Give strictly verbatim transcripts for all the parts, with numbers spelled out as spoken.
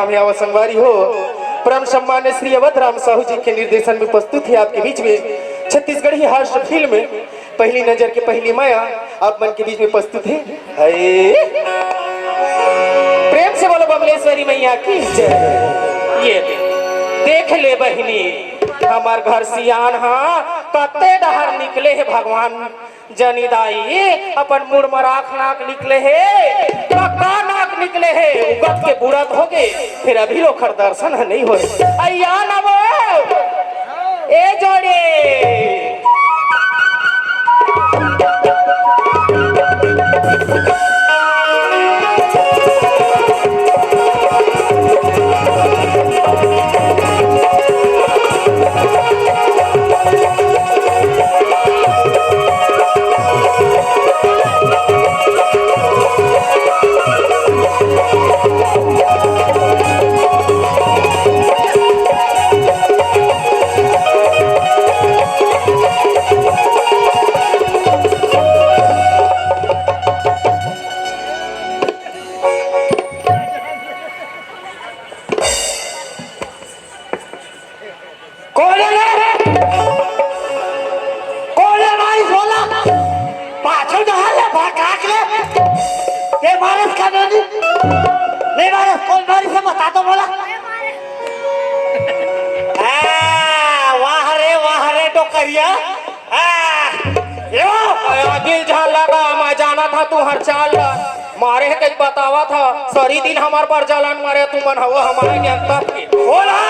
हे आवा संगवारी हो, परम सम्मान्य श्री अवध राम साहू जी के निर्देशन में प्रस्तुत हे आपके बीच में छत्तीसगढ़ी हास्य फिल्म पहली नजर के पहली माया आप मन के बीच में प्रस्तुत हे। हाय। प्रेम से बोलो बमलेश्वरी मैया की जय। ये दे, देख ले बहिनी, हमर घर सियान हा कते डहर निकले हे भगवान जनी दाई, अपन मुड़ म राख नाक निकले हे, कक्का नाक निकले हे, उगत के बुड़त होगे, फिर अभी ओखर दर्शन ह नइ होय। अइया नवो, ए जोड़ी। कोन हे रे? कोन हे मारिस बोला? पाछू डहर ले भगाक ले। के मारिस का नोनी? नइ मारिस, कोन मारिस हे बता तो बोला। आ, वाह रे, वाह रे, डोकरिया। आ, यो। अरे, दिल झन लगा, मैं जानत हँव तुँहर चाल ला। मारे हे कहि बतावत हँव, सरी दिन हमर बर जलन मारे तुमन हव, हमर नियंत्रण के। बोला,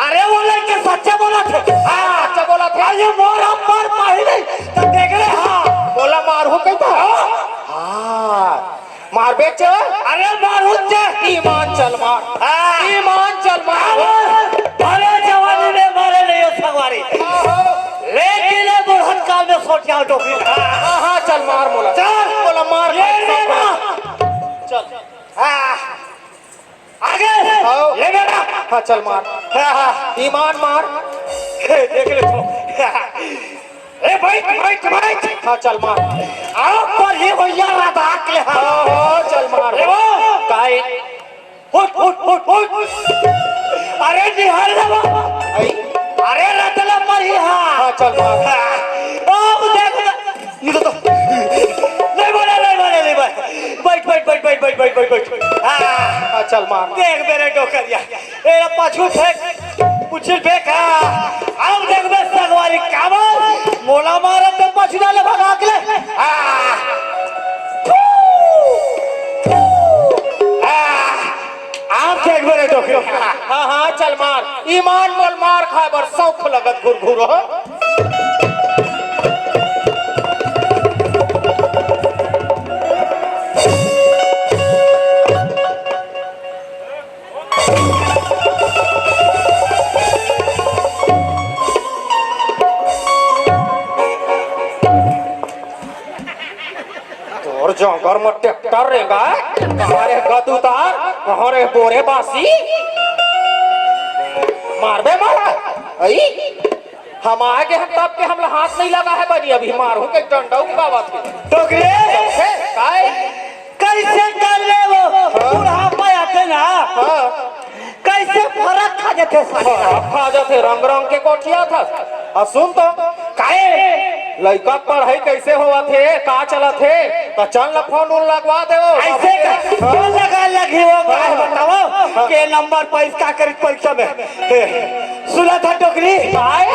अरे वो लइका सच्चे बोलत हे। हाँ, सच्चे बोलत हे। अरे मोर अब्बर पहिले त देख ले, हाँ। बोला मारहूँ कहि त। हाँ। हाँ। मारबे चल। अरे मारहूँ चल। ईमान चल मार। हाँ। ईमान चल मार। अरे जवानी में मारे नहीं हो संगवारी। हाँ, हाँ। लेकिन ये बुढ़त काल में सोच जाओ डोकरी। हाँ, हाँ, चल मार मोला। चल। मोला मार, ये मार, ले सब ना। मार। चल। हाँ। आगे। आओ। ये मेरा। हाँ, चल मार। हाँ, हाँ। ईमान मार। देख ले तो। ए, बैठ, बैठ, बैठ। हाँ, चल मार। आओ, पर ये भैया राधा के, हाँ। हाँ, हाँ, चल मार। ए, वो। काय? उठ, उठ, उठ, उठ। अरे, निहार ले वो। आई? अरे, रतला पर ही, हाँ। हाँ, चल मार। हाँ। ओ, देख ले। ये तो, तो। नहीं बोला, नहीं बोला, नहीं बोला। बैठ, बैठ, बैठ। हाँ। हाँ, चल मार। देख मेरे डोकरिया। ए, पाछू फेंक, उछिल फेंक, हाँ। अब देखबे संगवारी काबर, मोला मारत ते पाछू डाले भगा के ले। हाँ। हाँ। आप देखबे रे डोकरी। हाँ, हाँ, चल मार। ईमान मोल मार खाए बर सौख लगत घुरघुर हो। तोर जंगर म ट्रैक्टर रेंगा, कहाँ रे गदूदार, कहाँ रे बोरे बासी? मारबे मारा, अई? हम आगे हम तब के हमला हाथ नहीं लगा है बनी, अभी मारहूँ के डंडा उंगावत हे। डोकरे! हे, काय? कैसे कर ले वो? हाँ। बुढ़ापा आते ना। हाँ। कैसे फरक खा जाते साले? फरक खा जाते, रंग रंग के गोठियाथस। अउ सुन तो, काहे? लइका के पढ़ाई कैसे होवत हे, का चलत हे? त चल न फोन उन लगवा दे वो। ऐसे का? हाँ। फोन लगा लगी वो, हाँ। बताओ, हाँ। के नंबर पर इसका करित परीक्षा में। हे, सुना था डोकरी? काय?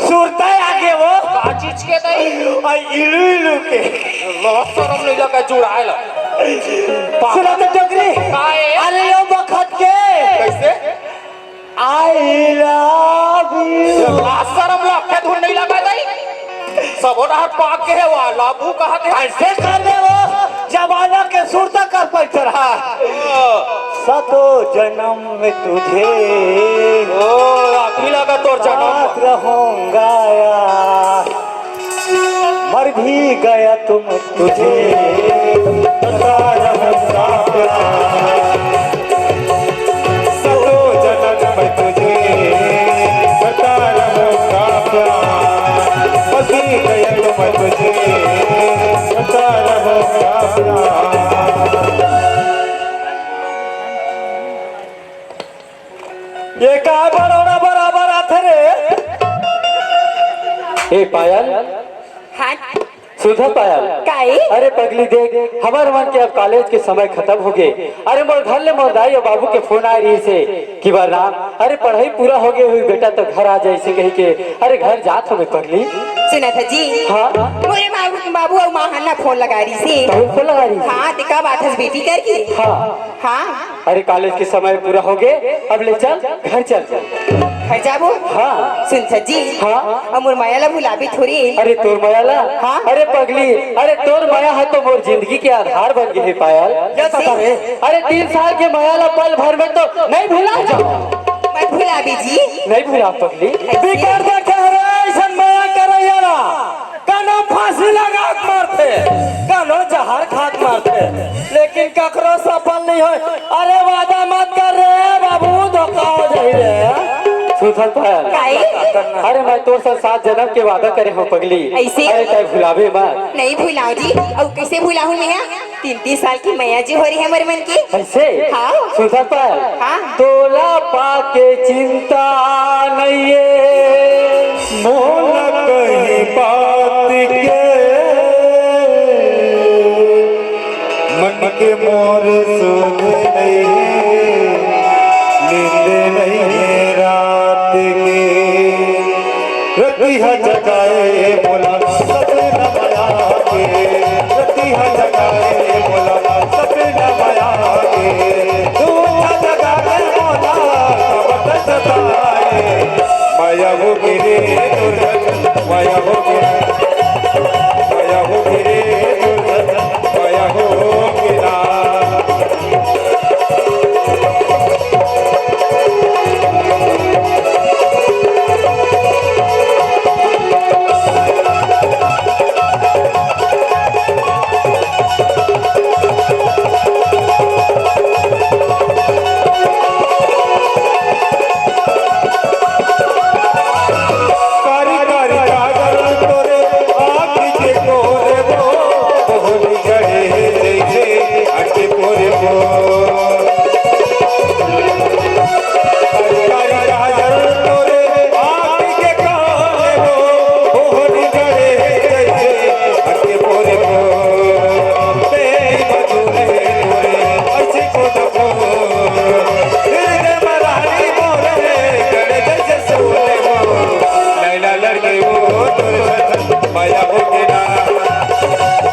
सुरता आगे वो। का चीज के दई? आ, इलू इलू के। लाज शरम नहीं लगा जुड़ाए ला। सुना था डोकरी? काय? अरे यो बखत के। कैसे? I love you। लाज शरम ला, अखे धुन नहीं लगा दई? सबो डहर पाक के हे, वाला बू कहत हे। ऐसे कर दे वो, जमाना के सुरता कर पैसा रहा। हाँ। सतों जन्म में तुझे ओ, अभी लगा तोर जन्म। साथ रहूंगा यार। मर भी गया तुम, तुझे सता रहूंगा प्यार। सतों जन्म में तुझे सता रहूंगा प्यार। मर भी गया तुम, तुझे सता रहूंगा प्यार। ये का बरोड़ा बराबर आथे रे? ए पायल, हाँ। सुधा पायल। काई? अरे पगली देख, हमर मन के अब कॉलेज के समय खत्म हो गे। अरे मोर घर ले मोर दाई अउ बाबू के फोन आए रहिस हे कि बलराम, अरे पढ़ाई पूरा हो गे होही बेटा, तो घर आ जा अइसे कहि के। अरे घर जात हँव मैं पगली। सुनत हस जी? हाँ। मोरे बाबू, बाबू अउ माँ ह ना फोन लगा रहिस हे। तहूँ फोन लगा रहिस हे? हाँ, ते का बात हस बेटी करके? हाँ। हाँ। अरे कॉलेज के समय पूरा हो गे, अब ले चल, घर चल जा। घर जाबो? हाँ। सुनत हस जी? हाँ। अब मोर मया ला भुलाबे थोरे। अरे तोर मया ला? हाँ। अरे पगली, अरे तोर मया ह तो मोर जिंदगी के आधार बन गे हे पायल। ये तो करे। अरे तीन साल के मया ला पल भर में तो नहीं भुला जाओ। मत भुलाबे जी। नहीं भुला पगली। ऐसे। बिगड़ देखे हरे ऐसन मया करैया ला। कानो फांसी लगा के मरथे, कानो जहर खा के मरथे, लेकिन ककरो सफल नहीं होय। अरे वादा मत कर रे बाबू, धोखा हो जाही रे। सुथल पायल। काई? अरे मैं तोर साथ सात जन्म के वादा करे हँव पगली। ऐसे? अरे तैं भुलाबे मत। नहीं भुलाओं जी, अउ कैसे भुलाहूँ मैं? तीन तीन साल के मया जी हो रही हे हमर मन के। ऐसे? हाँ। सुनत हस पायल? हाँ। तोला पाके चिंता नइये। मोला कहीं बात के, मन के मोर सुध नइये, नींद नइये रात के। रतिहा जगाए मोला सपना मया के, रतिहा जगाए मोला सपना मया के, तू जगाए मोला बत सताए। मया हो गे रे दुर्गत, मया हो गे, मया हो गे रे दुर्गत, मया हो गे ना। कारी कारी काजल तोरे आँखी के कोरे वो, ओहनी गड़े हे जइसे अटके पोरे वो। कारी कारी काजल तोरे आँखी के कोरे वो, ओहनी गड़े हे जइसे अटके पोरे वो। बेई बतूरे तोरे ऐसे को दबो, फिर दे मरारी मोरे गड़े जइसे सोरे वो। लैला लड़के वो तोर छन, मया हो गे ना,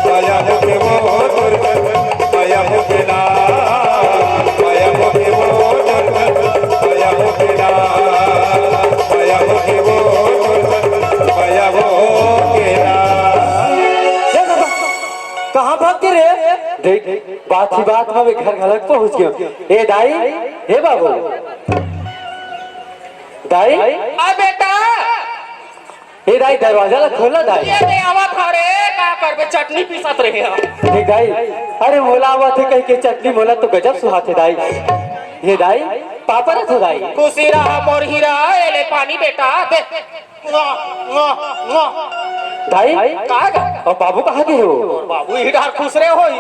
मया हो गे वो तोर छन, मया हो गे ना, मया हो गे वो तोर छन, मया हो गे ना, मया हो गे वो तोर छन, मया हो गे ना। ए दादा, कहाँ भाग गे रे? देख, बात ही बात में मैं घर घलक पहुँच गेंव। ए दाई, ए बाबू, दाई। आ बेटा। ए दाई, दरवाजा ला खोल ना दाई। ये दे आवत हँव रे, का करबे, चटनी पीसत रहे हँव। देख दाई, अरे मोला आवत हे कहि के चटनी, मोला तो गजब सुहात हे दाई। ए दाई, पापा रथ हो दाई। खुशी रहा मोर हीरा, ए ले पानी बेटा, दे। मुआ, मुआ, मुआ। दाई, का गा? अउ बाबू कहाँ गे हो? तोर बाबू इही डहर खुसरे होही।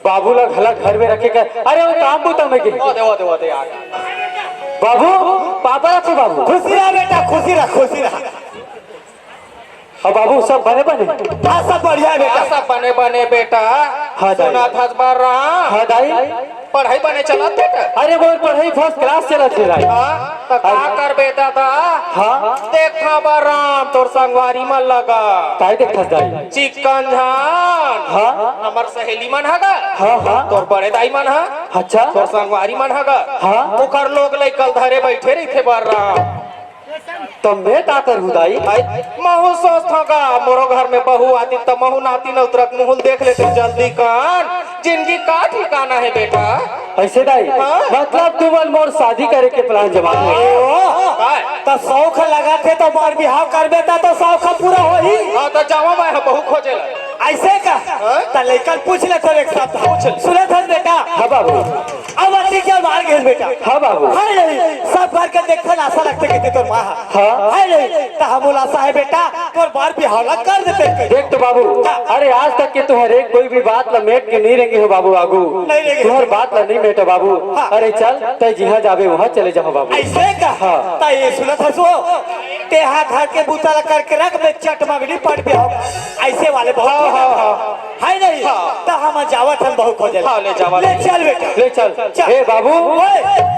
बाबू ला घला घर में रखे कर, अरे वो काम बुता में गे। ओ दे, ओ दे, ओ दे, आ गे। बाबू, पापा रथ हो बाबू। खुशी रहा बेटा, खुशी रहा, खुशी रहा। अउ बाबू, सब बने बने? हाँ, सब बढ़िया हे बेटा। हाँ, सब बने बने बेटा। हाँ, दाई। सुनत हस बलराम? हाँ, दाई। पढ़ाई बने चलत बेटा? अरे, मोर पढ़ाई first class चलत हे, दाई। हाँ, त का अरे। करबे दादा? हाँ। देखथँव बलराम, तोर संगवारी मन ला गा। काय देखथस, दाई? चिक्कन झन। हाँ। हमर सहेली मन ह गा। हाँ, हाँ। तोर बड़े दाई मन ह। अच्छा। तोर संगवारी मन ह गा। हाँ। ओकर लोग लइका ल धरे बइठे रहिथे बलराम। त मैं का करहूँ दाई? भाई, महूँ सोचथँव गा, मोरो घर में बहू आतिस त महूँ नातिन अउ तोर मुहूँ ल देख लेतेंव जल्दी कन। जिंदगी का ठिकाना हे बेटा? अइसे दाई? हाँ? मतलब तुमन मोर शादी करे के plan जमा हे? अरे ओ, काय? त शौक लगत हे त मोर बिहाव करबे त, त शौक पूरा होही। हाँ, त जावँव मैं ह बहू खोजे ला। अइसे का? हाँ? त लइका ल पूछ लेथँव एक साथ। पूछ ले। सुनत हस बेटा? हाँ बाबू। अब ठीक है, मार गए बेटा। हाँ बाबू। है नहीं, सब घर के देखथन, आशा लगथे कि तोर माँ हा। हाँ। है नहीं, त हमो ला आशा है बेटा, तोर बार बिहाव ला कर देते। देख तो बाबू, हाँ। अरे आज तक के तुहर एक कोई भी बात ला मेट के नहीं रेंगे हो बाबू आगू। नहीं रेंगे। तुहर बात ला नहीं मेटो बाबू। हाँ। अरे चल, तय जिहाँ जाबे वहाँ चले जाओ बाबू। ऐसे का? हाँ। त ये सुनत हसो, तेहा घर के बूता ला करके रख, मैं चट मगनी पट बिहाव। ऐसे वाले बहुत हाँ, हाँ, हाँ। है नहीं? हाँ। त हम जावत हन बहू खोजे ला। हाँ, ले जावा। ले चल बेटा। ले चल। चल। हे बाबू। ओए।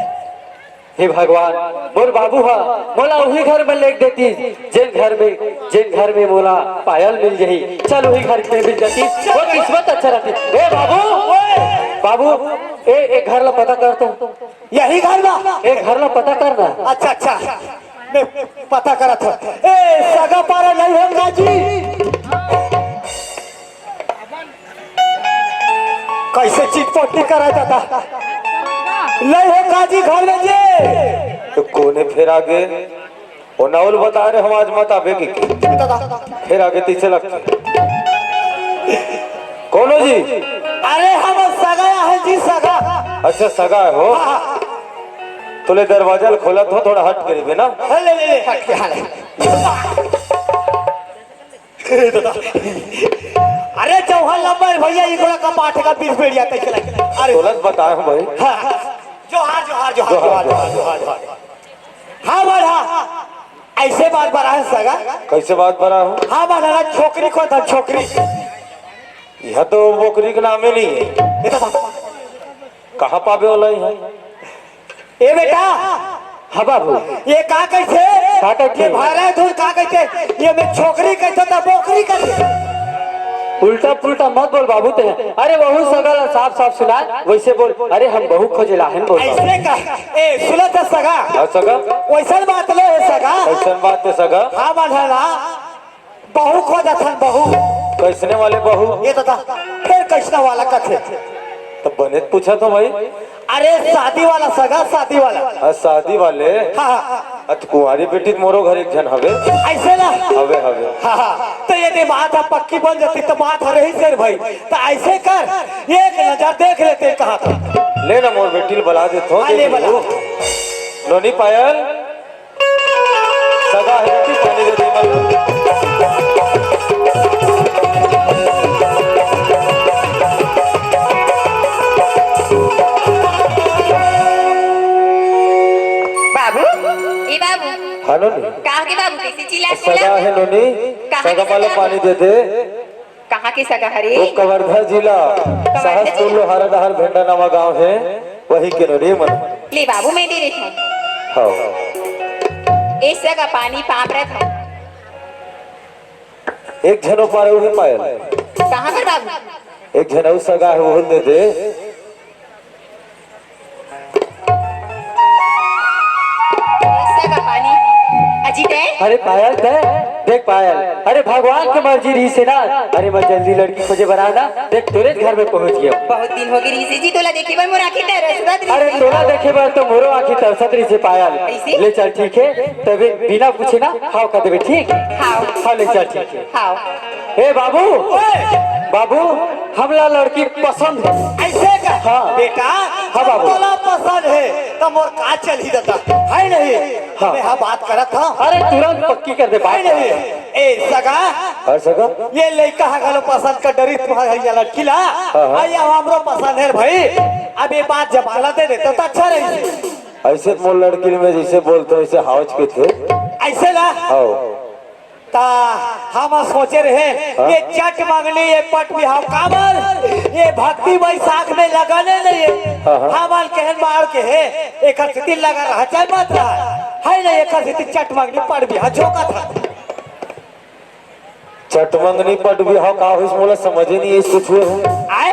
हे भगवान, मोर बाबू हा मोला उही घर में लेग देती, जेन घर में, जेन घर में मोला पायल मिल जाही। चल उही घर में मिल जाती, वो किस्मत अच्छा रहती। हे बाबू, ओए। बाबू, ए, ए घर ला पता कर तो। यही घर ला? ए घर ला पता कर ना। अच्छा, अच्छा, मैं पता करत हूँ। ए, सगा पारा नहीं हो ना जी? कैसे चिटपटी करा जाता? नहीं हो काजी घर में जे। तो कोने फेर आगे? ओ नौल बता रहे हम आज मत आबे के। दादा। फेर आगे तीसे लगते। कोनो जी? अरे हम सगा है जी, सगा। अच्छा, सगा है हो? हाँ, हाँ। तोले दरवाजा ल खोलत हो, थोड़ा हट के रहिबे ना। हाँ, ले, ले, ले, हट के, हाँ, ले। अरे चौहान लंबर भैया, ये थोड़ा कपाट का बीच बैठ जाता है, चला। अरे। गलत बताया हूँ भाई। हाँ, हाँ। जोहार, जोहार, जोहार, जोहार, जोहार, जोहार, जोहार, जोहार। हाँ, बाढ़ा। ऐसे बात बड़ा है सगा। कैसे बात बड़ा हो? हाँ, बाढ़ा, छोकरी को था, छोकरी। यह तो बोकरी के नामे नहीं है। ये तो बात। कहाँ पावे वाला ही है? ए बेटा। हाँ बाबू। ये का कैसे? का कैसे? ये भारा धुन का कैसे? ये मैं छोकरी कैसे तो बोकरी कैसे? उल्टा पुल्टा मत बोल बाबू ते। अरे वहू सगा ला साफ साफ सुना, वैसे बोल। अरे हम बहू खोजे ला हन बोल बाबू। ऐसे का? ए, सुनत है सगा। हाँ सगा। वैसन बात ले है सगा। कैसन बात है सगा? हाँ, बाढ़ा ना। बहू खोजत हन, बहू। कैसने वाले बहू? ये तो था, फिर कैसने वाला कथे? तो बने त पूछा तो भाई। अरे शादी वाला सगा, शादी वाला। हाँ, शादी वाले। हाँ, हाँ। अत कुंवारी बेटी त मोरो घर एक झन हवे। ऐसे ना? हवे, हवे। हाँ, हाँ। तो ये दे बात अब पक्की बन जाती तो बात हो रही शेर भाई। तो ऐसे कर, एक नजर देख लेते कहाँ था। ले ना मोर बेटी ल बला देथो, हाँ, ले देख बला। लू। नोनी पायल। सगा है बेटी, पानी दे दे। बाबू, ए बाबू। हाँ नोनी। का हो गे बाबू, कैसे चिल्लात सगा बोला? है नोनी, कहाँ सगा के वाला सगा? पानी दे दे। कहाँ के सगा हरे? वो कवर्धा जिला, कवर्धा सहसपुर जिला? लोहारा डहर भेंडा नामा गांव है, वही के नोनी मन। ले बाबू, मैं दे देत हूँ। हाँ। ए सगा पानी पाप रथ हूँ। एक झन ओ पार उहे पायल। कहाँ पर बाबू? एक झन अउ सगा है, वो दे दे। सगा पानी। अजी तै? अरे पायल तै, देख पायल, अरे भगवान के मर्जी रहिसे ना, अरे मैं जल्दी लड़की खोजे बर आना, देख तोरे घर में पहुंच गया। बहुत दिन हो गए रहिसे जी, तोला देखे बर मोर आँखी तरसत रहिसे। अरे तोला देखे बर तो मोरो आँखी तरसत रहिसे पायल। कैसे? ले चल ठीक है, तबे बिना पूछे ना हाव कर देबे, ठीक? हाव। हाँ ले चल ठीक है। हाव। ए बाबू, ओए! बाबू, हमला लड़की पसंद है। ऐसे का? हाँ। बेटा, हाँ बाबू। तोला पसंद है, तो मोर का चलही दादा, है नहीं? हाँ। मैं हाँ बात करत हूँ। अरे तुरंत पक्की कर दे बात। है नहीं? ए सगा, हाँ सगा। ये लड़का हा घलो पसंद कर डरी तुम्हारा ये लड़की ला। हाँ, हाँ। अरे हमरो पसंद है भाई। अब ये बात जमाना दे दे तो, तो अच्छा रही। ऐसे तो मोर लड़की में जैसे बोलते हो, ऐसे हावज के थे। ऐसे ला? हाँ। ता हम सोचे रहे, हाँ? ये चट मंगनी, ये पट बिहाव काबर, ये भक्ति बैसाख में लगने नहीं है। हाँ, हाँ। हमन कहन बार के है, एकर सेती लगा रहा, चाहे मत रहा, है नहीं, एकर सेती चट मंगनी पट बिहाव झोंका था। चट मंगनी पट बिहाव का होइस, मोला समझे नहीं आइस कुछ हो। आए?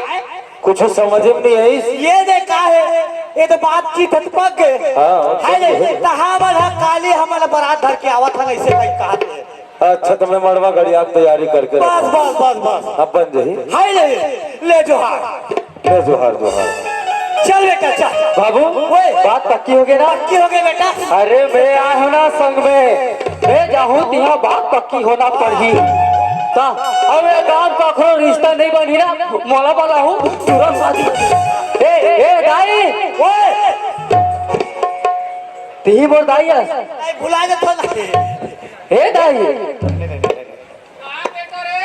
कुछ समझे में नहीं आइस। ये दे का है, ये तो बातचीत हत पक गए। हाँ, है पक नहीं, गए। तो हमन हा काली हमन बारात धर के आवत हन, ऐसे कहीं कहा थे। अच्छा, तो मैं मड़वा घड़ी आप तैयारी करके बस, रखो। बस, बस, बस। अब बन जाही। हाय ले, ले जोहार। ले जोहार, जोहार। चल बेटा, चल। बाबू, ओए। बात पक्की हो गई ना? पक्की हो गई बेटा। अरे, मैं आया हूँ ना संग में। मैं जाहूँ तिहाँ बात पक्की होना पड़ही। त अब ये गांव का कोनो रिश्ता नहीं बनी ना, मोला बलाहू तुरंत शादी। ए, ए, दाई, ओए, तिही मोर दाई हस। नहीं, भुला जाता ना। ए, दाई। आ बेटा रे,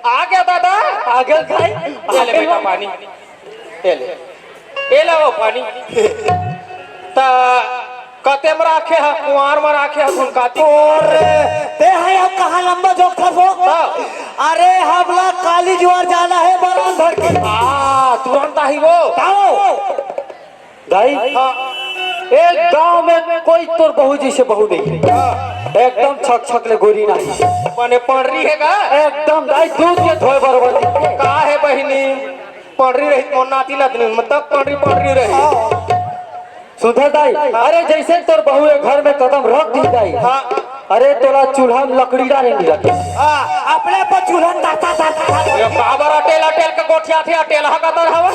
आ गया दादा। आ गया खाई। ये ले बेटा पानी। ए ले, ए ले वो पानी। त कते म राखे ह, कुंवार म राखे ह, धुन काती। और ते है अब कहाँ लंबा जोक था वो? हाँ। अरे हमला काली जुआर जाना है बरान भर के। हाँ, तुरंत आही वो। ताओ। दाई, हाँ। एक गांव में कोई तोर बहू जैसे बहू नहीं है। हाँ। एकदम छक छक ले गोरी नहीं। बने पड़री है का? एकदम दाई दूध के धोए बरोबर नहीं। का है बहिनी? पड़री रही मोर नाती नतनी, मतलब पड़री, पड़री रही। सुनथस दाई, अरे जैसे तोर बहू ए घर में कदम रख दी दाई, हाँ। अरे तोला चूल्हा में लकड़ी डाले नहीं लगे। हाँ, अपने पर चूल्हा ताता ताता। ये काबर अटेल अटेल के गोठिया थे, अटेल हा कतर हवा।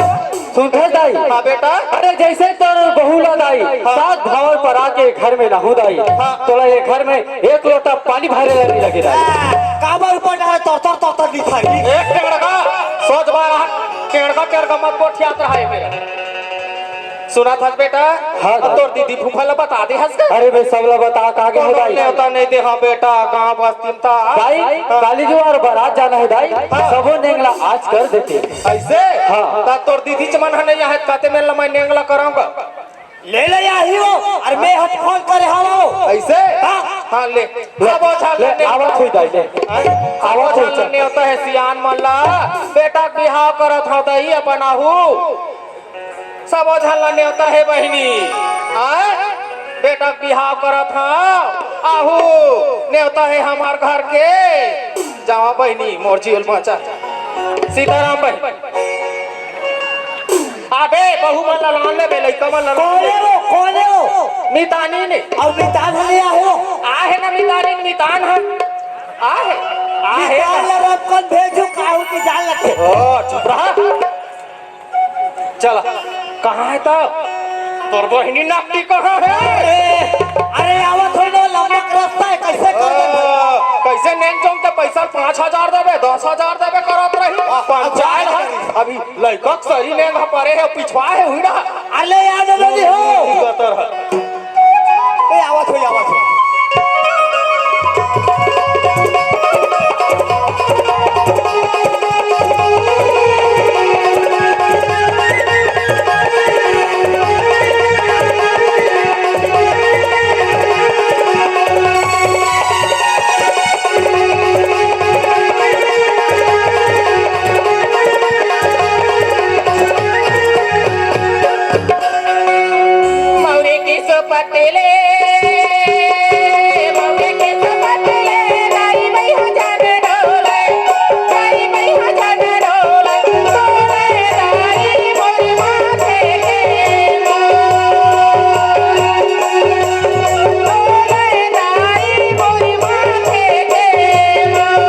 सुनथस दाई, हाँ बेटा। अरे जैसे तोर बहू ला दाई, हाँ। सात भावर पर आके घर में नहू दाई, हाँ। तोला ये घर में एक लोटा पानी भरे ला नहीं लगे दाई। हाँ, काबर ऊपर डाले तर तर तर तर दिखाई। एक टेंगड़ा का सोच बार टेंगड़ा टेंगड़ा मत गोठियात रहा है मेरा। सुनथस बेटा? हाँ, अब तोर दीदी फूफा ला बता दे हस का? अरे बे, सब ला बता का आगे हो कोनो दाई। नेवता नहीं दे, हाँ बेटा, गाँव बस्ती में था। दाई, हाँ। काली जुआर बरात जाना है दाई, हाँ। सबो नेंग ला आज कर देते। ऐसे? हाँ। ता तोर दीदी चमन ह नहीं आहे, काते में लमाई नेंग ला कराऊंगा। ले ले आही हो, अरे मैं हट फोन करे हवा हो। ऐसे? हाँ। हाँ, ले। ले, सब ओझा ले, ले। आवत हुई दाई, ले। हाँ? आवत हुई सब ओझा ले। नेवता है सियान मन ला, बेटा के बिहाव करत हव दाई अपन आहू। सब ओझा ला नेवता है बहिनी। आय? बेटा के बिहाव करत हव, आहू। नेवता है हमार घर के। जावा बहिनी, मोर जीवन बचा। सीताराम बहिनी। अबे, बहू मन ला लान ले बे, लइका मन ला लान कोने ले। हो, कोने हो? मितानी ने। अउ मितान ह ले आहे हो? आहे ना मितानी, मितान ह। आहे, आहे। मितान ला रब कन भेजू, काहू की जान लगे। ओ, चुप रहा। चला, कहाँ है तब? तोर बहिनी नाकटी कहाँ है? अरे, अरे, आवत हो ना, लंबा रास्ता है, कैसे कर दे? ओ, कैसे नेंग चौक के पैसा पाँच हजार देबे, दस हजार देबे करत रही। पंचायत है, अभी लइका के सरी नेंग ह परे हे, पिछवा हे, हुई ना। अरे याद नहीं हो। गतर ह। ए, आवत हो, आवत हो। मौरी के सोपत ले, मौरी के सोपत ले, दाई बहिनी जान डोले, दाई बहिनी जान डोले, डोले दाई मोर माथे के मोर, डोले दाई मोर माथे के मोर।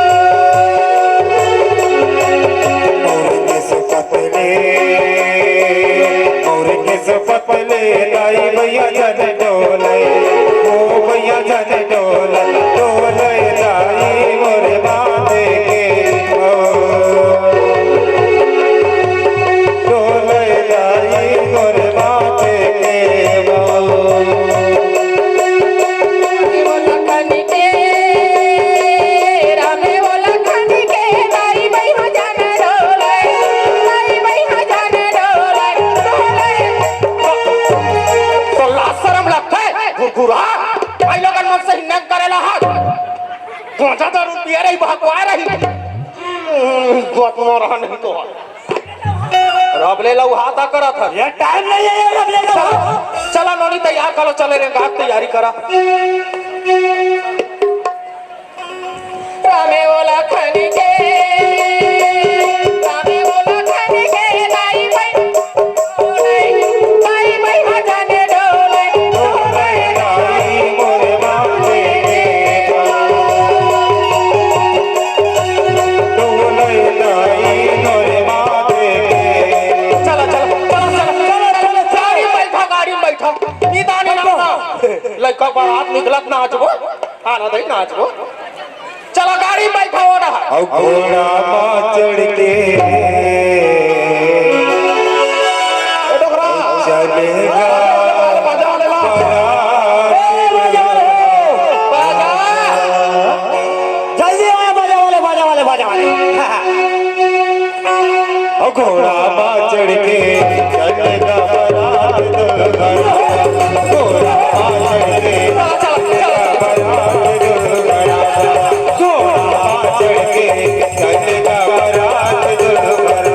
मौरी के सोपत ले, मौरी के सोपत ले, दाई बहिनी जान डोले, ओ बहिनी जान डोले, डोले दाई मोर माथे के ओ। डोले दाई मोर माथे के ओ। तो लाज शरम लगथे, घुरघुरा। भाई लोगन मन से हिन्नक करेला हाथ। गांजा दारू पिए रही, भगवा रही। हम्म, गोत मोर नहीं तो। रब ले लऊ हाथा करत हस। ये टाइम नहीं है, ये रब ले लऊ। चला, चला नोनी तैयार करो, चले रे, गात तैयारी करा। रामे ओला खन के, रामे ओला खन के, दाई भाई, दाई भाई हजन डोले, डोले दाई मोर माथे के। डोले दाई मोर माथे के। चला, चला, चला, चला, चला, चला, गाड़ी में बैठा, गाड़ी में बैठा। निदान ना, ना। लइका बारात निकलत नाचबो। आना दई नाचबो। चलो गाड़ी में बैठाओ ना। अउ घोड़ा मा चढ़ के ए डोकरा, चलेगा बजा ले ला। बारात। ए, बजा ले ला। बाजा। जल्दी आवा, बाजा वाले, बाजा वाले, बाजा वाले। अउ घोड़ा मा चढ़ के चलेगा बरात दुल्हन। घोड़ा मा चढ़ के चलेगा बरात दुल्हन। घोड़ा मा चढ़ के चलेगा बरात दुल्हन।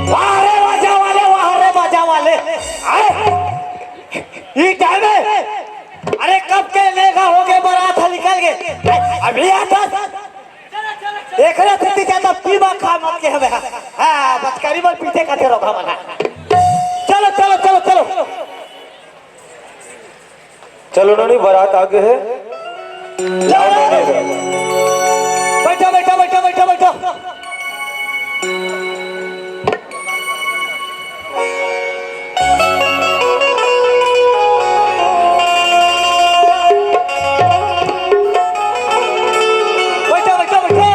वाह रे बाजा वाले, वाह रे बाजा वाले। आए। ई टाइम है। अरे कब के लेगा हो गए, बारात ह निकल गए। आए, अभी आता। एकरे सेती ज्यादा पीमा खा मत के हवे। हाँ, बचकरी बर पीछे का थे रोका मना। चलो, चलो, चलो, चलो। चलो नोनी, बारात आगे है। बैठो, बैठो, बैठो, बैठो, बैठो। बैठो, बैठो, बैठो।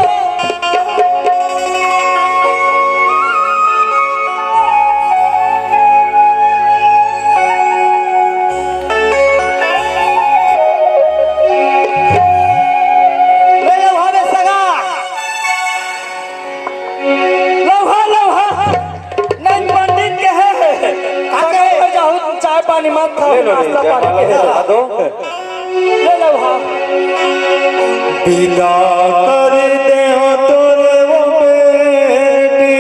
ले लो भावे सगा। लौहा, लौहा। नहीं पंडित के है। का कहे? जाहू, चाय पानी मत खाओ, ले लो, नाश्ता ले, पानी चाय के पानी है। खा दो। ले लो, हाँ। विदा कर दे हो तोरे वो बेटी,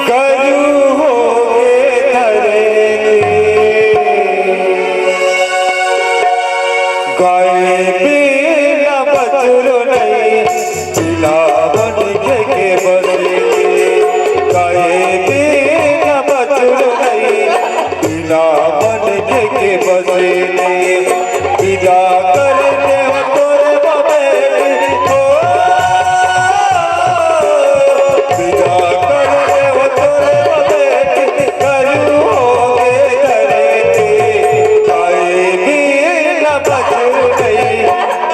गरु हो के धरे के। गाय बिना बछरू नहीं, बिना बन के बसे। गाय बिना बछरू नहीं, बिना बन के बसे। विदा कर दे हो तोरे बबे हो, विदा कर दे हो तोरे बबे। गरु हो के धरे के, गाय बिना बछरू नहीं,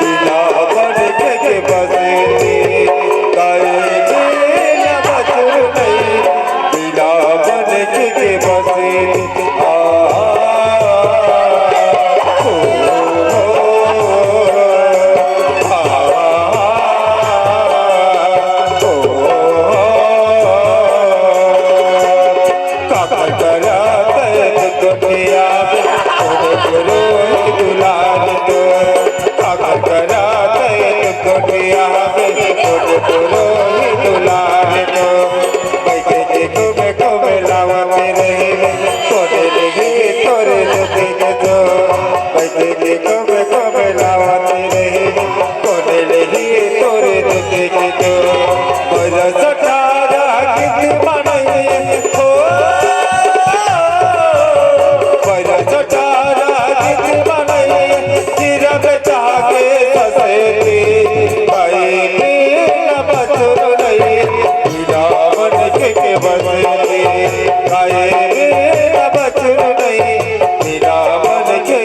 बिना बन के बसे। गाय बिना बछरू नहीं, बिना बन के बसे। आ, ओ, ओ, आ, ओ, ओ, काका करा तैत कोठिया में, तोरे गुरु दुलार तो। काका करा तैत कोठिया में, तोरे गुरु दुलार तो। बैठे के घूमे घूमे लावत रहे, तोरे लगे तोरे दुखे के तो। बैठे के घूमे घूमे लावत रहे, कोने ले ही तोरे दुखे के तो। बरस अठारह गीत मनई हो, बरस अठारह गीत मनई, हीरा बेटा के ससेती। गाय बिना बछरू नहीं, बिना बन के बसेती। गाय बिना बछरू नहीं, बिना बन के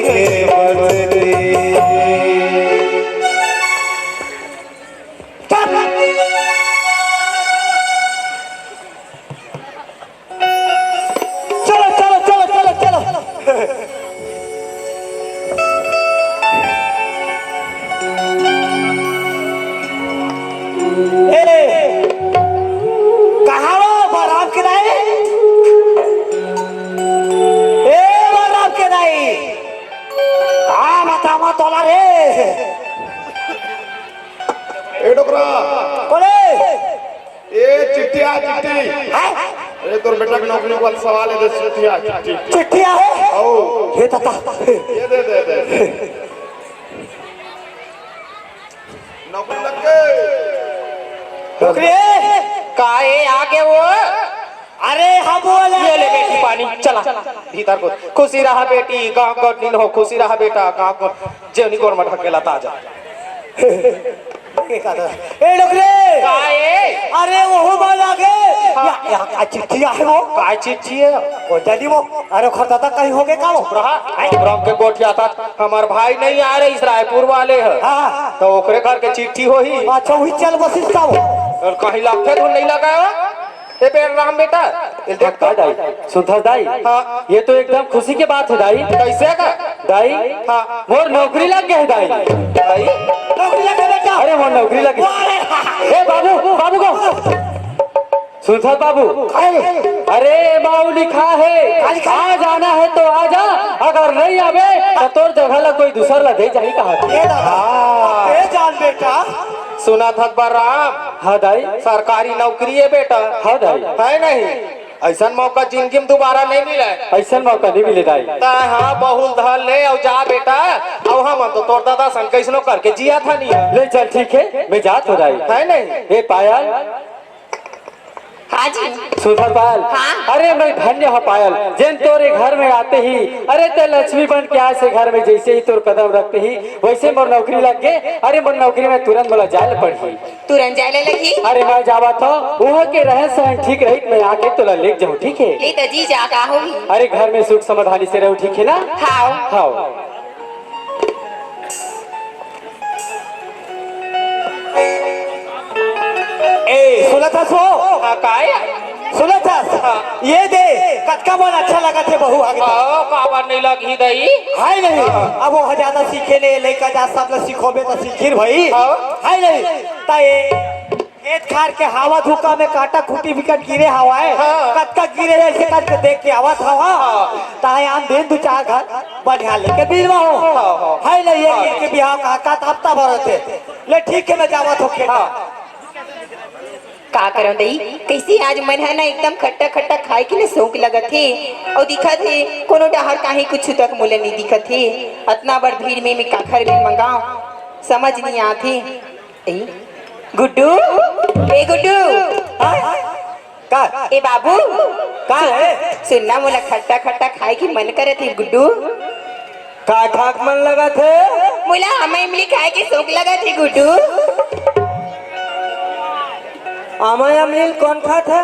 बसेती। चलो, चलो, चलो, चलो, चलो। ए, कहाँ हो बलराम के दाई? ए, बलराम के दाई। आ, बतावा तोला रे। ए डोकरा। कोले। ए चिट्ठिया चिट्ठी। हैं? अरे तोर बेटा के नौकरी वाला सवाल है, दे चिट्ठिया चिट्ठी। चिट्ठिया है? आओ। हे दादा। ये दे, दे, दे। नौकरी लग गए। रुक रे। का ए, आ गए वो? अरे, हम बोले ये ले बेटी पानी, चला भीतर को। खुशी रहा बेटी, गाँव गौर दिन हो, खुशी रहा बेटा, गाँव गौर जेवनी गोर में ढकेला ताजा। ए, रुक रे। का ए? अरे, वहू बाला के। हाँ। या, या, का चिट्ठी आहे वो? का चिट्ठी है? वो जल्दी वो। अरे, खरदादा कहीं हो गए का वो? रहा, रंग के गोठिया था। हमार भाई नहीं आ रहे, इस रायपुर वाले है। हाँ। तो ओकरे घर के चिट्ठी होही। अच्छा, वही चल बसिस का वो? और कहीं लगथे धुन नहीं लगाया? ए बे राम बेटा, ए देख तो। दाई, सुनथस दाई? हाँ। ये तो एकदम खुशी के बात है दाई। कैसे का? दाई, हाँ। मोर नौकरी लग गए दाई। भाई, नौकरी लग गए बेटा। अरे, मोर नौकरी लग गए। वाह रे। ए बाबू, बाबू को। सुनथस बाबू? अरे। अरे, माऊ लिखा है, का लिखा है? आ जाना है तो आ जा, अगर नहीं आवे तो तोर जगह ला कोई दूसर ला दे जाही कहा। ए दादा, हाँ। ए जान बेटा। सुनथस बा राम? हाँ दाई। सरकारी नौकरी है बेटा। हाँ दाई। है नहीं? ऐसन मौका जिंदगी में दोबारा नहीं मिले। ऐसन मौका नहीं मिले दाई। ता हाँ, बहुल धर ले और जा बेटा। और हम तो तोर दादा सन कैसनो करके जिया था नहीं है। ले चल, ठीक है, मैं जात हो दाई। है नहीं? ए पायल। हाँ जी। सुनथस पायल? हाँ। अरे मैं धन्य हो पायल, जेन तोरे घर में आते ही, अरे ते लक्ष्मी बन के आए से घर में, जैसे ही तोर कदम रखते ही वैसे मोर नौकरी लग गए। अरे मोर नौकरी में तुरंत मोला जाए ल पड़ही। तुरंत जाए ले लगी। अरे मैं जावत हो, वहाँ के रहन सहन ठीक रही, मैं आके तोला लेके जाऊँ, ठीक है? ले तो जी जा, का होगी? अरे घर में सुख समाधानी से रहो, ठीक है ना? हाँ। हाँ। ए, सुनथस वो? हाँ, काय? सुनथस? हाँ। ये दे, कतका मन अच्छा लगथे बहू आगे। हाँ, काबर नहीं लगही दई? है नहीं? हाँ। अब वो ज्यादा सीखे ले, लइका जा सब ल सिखोबे त सीखिर भाई। हाँ। है नहीं? त ये खेत खार के हवा धुका में कांटा खूंटी बिकट गिरे हवा है। हाँ। कतका गिरे है, इसे करके देख के आवत हवा। हाँ। ताए आन दिन दू चार घर बढ़िया लेके बिलवा हो। हाँ, हाँ। है नहीं, ये हाँ। के बिहाव का, का हफ्ता भर होते। ले ठीक है, मैं जावत हो खेत। हाँ। का करंव दई, कैसे आज मन है ना एकदम खट्टा खट्टा खाए के लिए शौक लगत हे। और दिखत हे कोनो डहर काहे कुछ तक मोला नहीं दिखत हे। अतना बड़ भीड़ में मैं काखर ले मंगाओ, समझ नहीं आत हे। ए, गुड्डू, ए गुड्डू। हाँ? का? ए बाबू। का है? सुनना, मोला खट्टा खट्टा खाए के मन करत हे गुड्डू। का खाक मन लगत हे? मोला आमा इमली खाए के शौक लगत हे गुड्डू। आमा इमली कौन खात हे?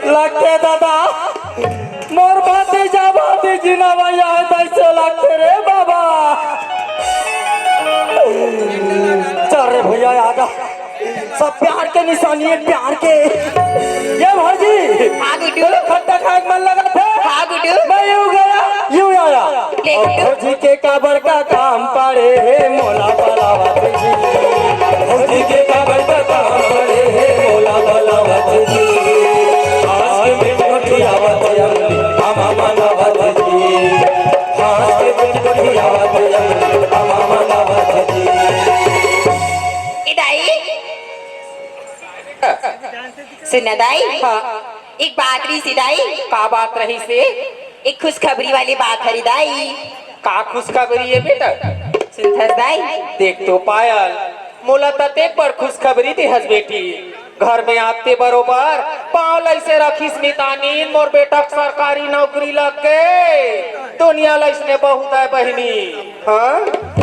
लगथे दादा, मोर भतीजा भतीजी ना भैया है, तैसे लगथे रे बाबा। चल रे भैया, आ जा। सब प्यार के निशानी है, प्यार के। ये भौजी, हाँ गुड्डू। तोला खट्टा खाए के मन लगथे? हाँ गुड्डू। मैं यूं गया, यूं आया। ले और गुड्डू। भौजी के काबर का काम पड़े हे मोला बलावत जी। भौजी के काबर का काम पड़े हे मोला बलावत जी। आज के बेटी गोठियावत अमली, हम मनावत जी। आज के बेटी गोठियावत अमली, हम मनावत जी। ए दाई, सुन ना दाई, हाँ। एक बात रही सी दाई। का बात रही से? एक खुशखबरी वाली बात हरी दाई। का खुशखबरी है बेटा? सुनथस दाई? देख तो पायल, मोला त तें बड़ खुशखबरी देहस बेटी। घर में आते बरोबर पाँव लइसे रखिस मितानीन, मोर बेटा के सरकारी नौकरी लग गे। दुनिया लइसने बहुत है बहिनी। हाँ?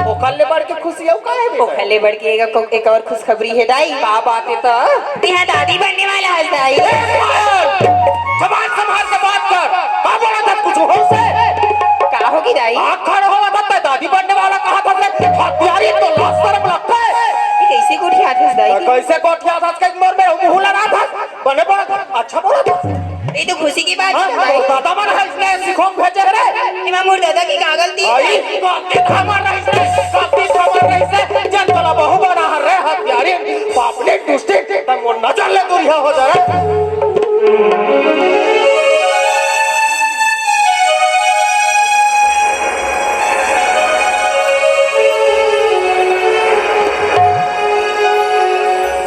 ओखर ले बढ़ के खुशी अउ का हे बेटा? ओखर ले बढ़ के एक, एक और खुशखबरी हे दाई। का बात हे त? तेहा दादी बनने वाला हस दाई। ए, जबान संभाल के बात कर। का बोलत हस कुछ होश हे? का होगे दाई? आँख खड़ा होवत हे, दादी बनने वाला कहत हस रे। हत्यारी, तो लाज शरम लगथे। ये कैसे गोठियात हस दाई? कैसे गोठियात हस के मोर में मुँह लड़ात हस? बने बोलत हस, अच्छा बोलत हस। ये तो खुशी की बात हाँ, हे हाँ, दाई। दादा मन ह इसने सिखोम भेजे रे। एमा मोर दादा के का गलती हे? आई, गलती तो हमर रहिस हे, गलती तो हमर रहिस हे, जन तोला बहू बना हर रे हत्यारी, पापनी दुष्टी, त मोर नजर ले दूरिहा हो जा रे।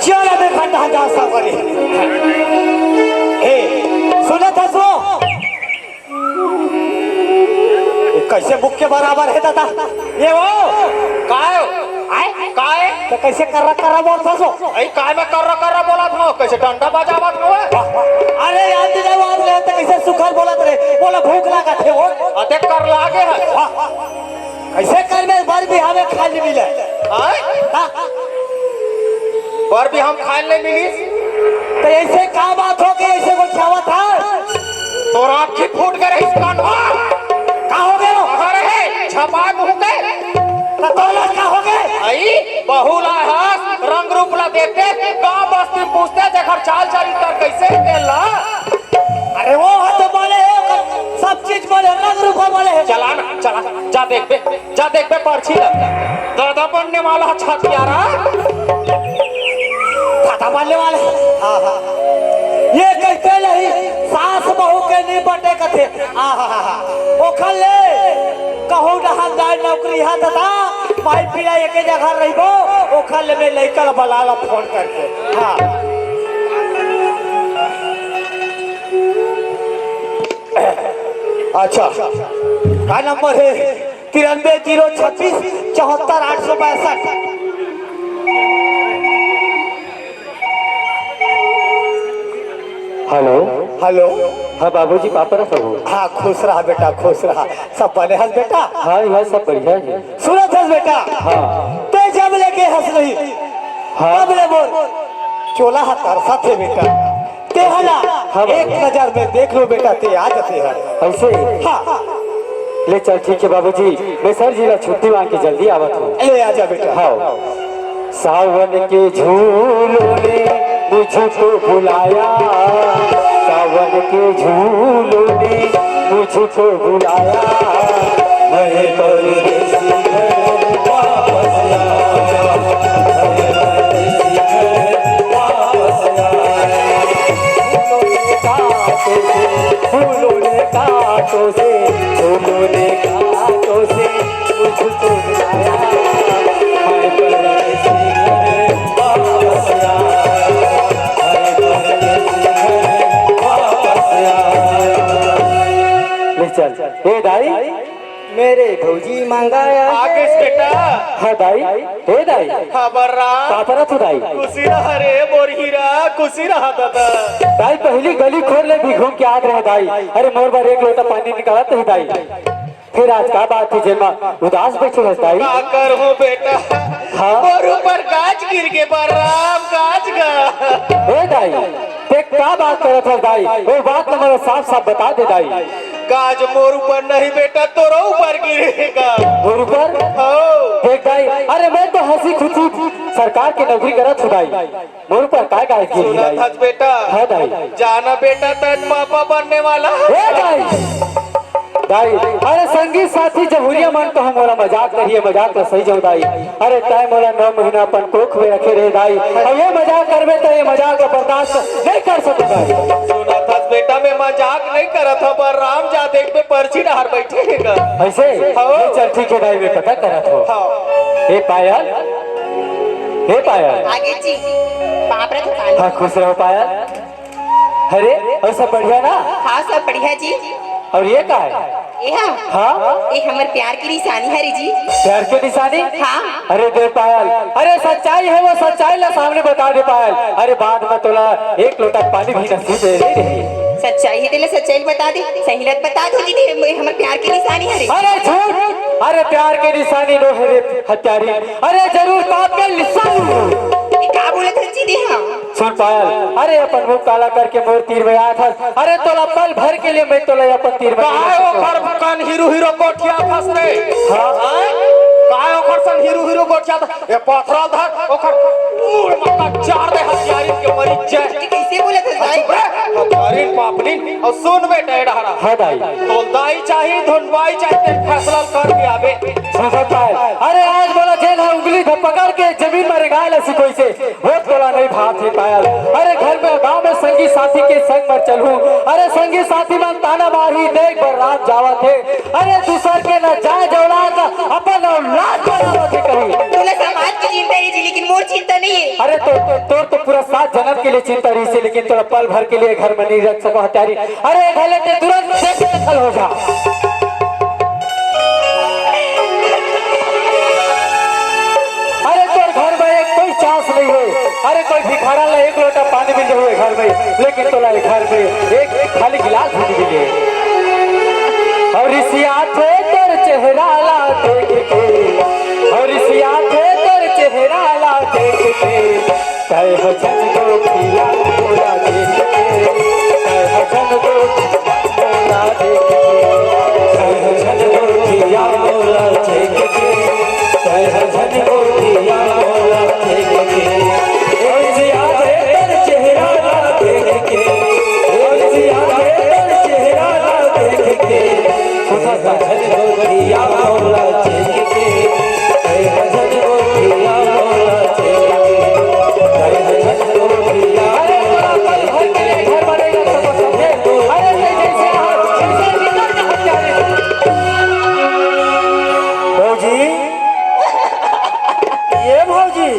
चल अबे खंडा जा सावरी। ए, सुनत हस वो? ये कैसे बुक के बराबर हे दादा? ये वो? काय हो? आय? काय? त कइसे कर्रा कर्रा बोलथस वो? अई काय मैं कर्रा कर्रा बोलत हंव? कइसे डंडा बजावत हंव? अरे यार, तैं आज ले त कइसे सुग्घर बोलत रहे? मोला भूख लागत हे वो। अते कर लागे हे। हाँ। कइसे कर में बर बिहाव खाय ल नइ मिले? आय? हाँ। बर बिहाव खाय ल नइ मिलिस? त अइसे का बात हो के अइसे गोठियावत हस? तोर आँखी फूट गे रहिस कान्हा। का हो गे? अरे हे, झपाय मुँह के। त तोला का हो गे? अई, बहू ला हस, रंग रूप ला देखते, गाँव बस्ती पूछते, जेकर चाल चरित्तर कइसे हे तेला। अरे वो ह तो बोले हे, ओकर सब चीज बोले, रंग रूप बोले हे। चला ना, चला, जा देखबे, जा देखबे परछी ला। दादा बनने वाला हथियारा। दादा बनने वाला हे। हाँ, हाँ। ये कहिथे नहीं, सास बहू के नइ पटे कथे। आहा, ओखर ले कहूँ डहर जाय नौकरी हा दादा, माई पिया एके जगह रहिबो, ओखर ले मैं लइका ला बला ला फोन करके। हाँ। अच्छा, का नंबर हे? तिरानबे जीरो छब्बीस चौहत्तर आठ सौ पैंसठ। हेलो। हेलो। हाँ बाबूजी, पापा रहा हो। हाँ, खुश रहा बेटा, खुश रहा। सब बने हस बेटा? हाँ, यहाँ सब बढ़िया हे। सुनत हस बेटा? हाँ। तैं जब ले गे हस नहीं, हाँ। तब ले मोर चोला हा तरसत हे बेटा। तैं हा ना, हाँ बाबू। एक नजर में देख लूँ बेटा, तैं आ जाते हस। अइसे? हाँ। ले चल, ठीक हे बाबूजी, मैं सर जी ला छुट्टी मांग के जल्दी आवत हंव। ले आजा बेटा। हाँ। सावन के झूलों ने मुझको बुलाया, सावन के झूलों ने मुझको बुलाया, मैं परदेसी घर वापस आया, मैं परदेसी घर वापस आया। फूलों ने कांटों से, फूलों ने कांटों से, फूलों ने कांटों से मुझको बुलाया, मैं परदेसी घर वापस आया, मैं परदेसी घर वापस आया। ले चल। ए दाई। मेरे भौजी मंगाया आ गइस है। बेटा। हाँ दाई। ए दाई। हाँ बर्रा। का परत हो दाई? खुशी रहा रे मोर हीरा, खुशी रहा दादा। दाई पहिली गली खोर ले भी घूम के आत रहे दाई। अरे मोर बर एक लोटा पानी निकालत नहीं दाई। फेर आज का बात हे जेमा उदास बइठे हस दाई? का करहूँ बेटा? हाँ? मोर ऊपर गाज गिर गे बर्रा, गाज गा। ए दाई, तैं का बात करत हस दाई? वो बात ला मोला साफ साफ बता दे दाई। गाज मोर ऊपर नहीं बेटा, तोरो ऊपर गिरे हे गा। मोर ऊपर? हाँ। देख दाई, अरे मैं तो हंसी खुशी सरकार के नौकरी करत हंव दाई। मोर ऊपर काय गाज गिरही सुनत दाई? हस बेटा? हाँ दाई। जा ना बेटा, तैं पापा बनने वाला हस। ए दाई, दाई, अरे संगी साथी जहुरिया मन कहूँ मोला मजाक करिहे, मजाक ला सही जाऊँ दाई। अरे तैं मोला नौ महीना अपन कोख में रखे रहे दाई, अउ ये मजाक करबे त ये मजाक ला बर्दाश्त नहीं कर सकूँ दाई। सुनत हस बेटा, मैं मजाक नहीं करत हंव, बर्रा जा देखबे परछी डहर बइठे हे गा। अइसे? हाँ। ले चल ठीक हे दाई, मैं पता करत हंव। हाँ। ए पायल, ए पायल। आगे जी, बाप रे दुकान। हाँ, खुश रहो पायल। अरे, अउ सब बढ़िया ना? हाँ, सब बढ़िया जी। अउ ये का हे? ये हा? हाँ? ये हमर प्यार के निशानी हरे जी। प्यार के निशानी? हाँ। अरे दे पायल, अरे सच्चाई हे वो, सच्चाई ला सामने बता दे पायल। अरे बाद में तोला एक लोटा पानी भी नसीब नइ रही। सच्चाई हे तेला सच्चाई बता दे, सही लत बता दो जी, ये हमर प्यार के निशानी हरे। अरे झूठ, अरे प्यार के निशानी नोहे रे हत्यारी, अरे जरूर पाप के निशानी। ये का बोलत हस जी दे हाँ? सुन पायल, अरे अपन मुंह काला करके मोर तीर में आत हस, अरे तोला पल भर के लिए मैं तोला अपन तीर में काहे ओखर कन हीरो हीरो गोठियाथस रे? हाँ? काहे ओखर सन हीरो हीरो गोठियाथस? ए पथरा ल धर, ओखर मुड़ म कचार दे हत्यारिन के मरी जय। ये कइसे बोलत हस दाई? चुप रे, हत्यारिन पापनिन, अउ सुन बेटा ए डहरा। हाँ दाई। तोला दाई चाही, धुन बाई चाही, तें फैसला ल करके आबे। सुन पायल, अरे आज मोला जेन ह उंगली धर पकड़ के जमीन म रेंगाय ला सिखोइसे, वो तोला नहीं भात हे पायल। अरे घर में गांव में संगी साथी के संग म चलहूं। अरे संगी साथी मन ताना मारही, देख बर्रा जावत हे। अरे दूसर के न जाय औलाद, अपन औलाद बनावत हे कहीं। तोला समाज के चिंता हे जी, लेकिन मोर चिंता नहीं हे। अरे तो, तो, तोर तो पूरा सात जनम के लिए चिंता रहिसे, लेकिन तोला पल भर के लिए घर में नहीं रख सको हत्यारी। अरे घर ले तें तुरंत से बेदखल हो जा। अरे कोई भिखारन ला एक लोटा पानी मिल जाए घर में, लेकिन तोला ये घर में एक, एक खाली गिलास भी नहीं मिले। और रिसियाथे तोर चेहरा ला देख के, और रिसियाथे तोर चेहरा ला देख के, तय हो झन गोठिया मोला देख के, तय हो झन गोठिया मोला देख के, तय हो झन गोठिया मोला देख के, तय हो झन गोठिया मोला देख के। ए जिया के तोर चेहरा ला देख के, ए जिया के तोर चेहरा ला देख के, तय हो झन गोठिया मोला देख के। भौजी, ये भौजी,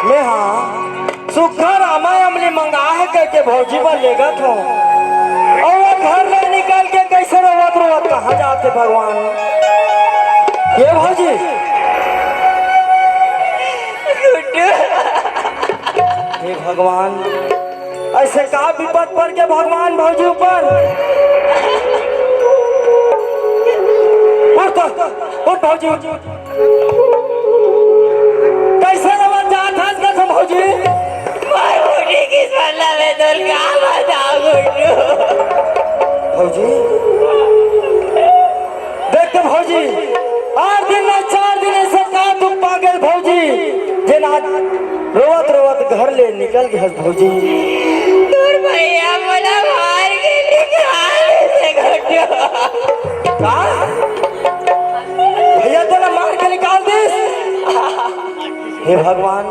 मैं हाँ सुग्घर आमा अमली मंगा हे कहिके भौजी बर लेगत हों, अउ वो घर ले निकल के कइसे रोवत रोवत कहाँ जाथे भगवान। ये भौजी, गुड्डू। हे भगवान, अइसे का बिपत पर गे भगवान भौजी ऊपर? उठ तो, उठ भौजी, उठ। कइसे रोवत जात हस गा भौजी? मोर बूढ़ी किस्मत ला मैं तोला का बतावँव गुड्डू। भौजी, देख तो भौजी, आठ दिन ना चार दिन अइसे का दुख पा गे भौजी, जेन आज रोवत रोवत घर ले निकल गे हस भौजी। तोर भैया मोला मार के निकाल दिस गुड्डू। का? भैया तोला मार के निकाल दिस? हे भगवान,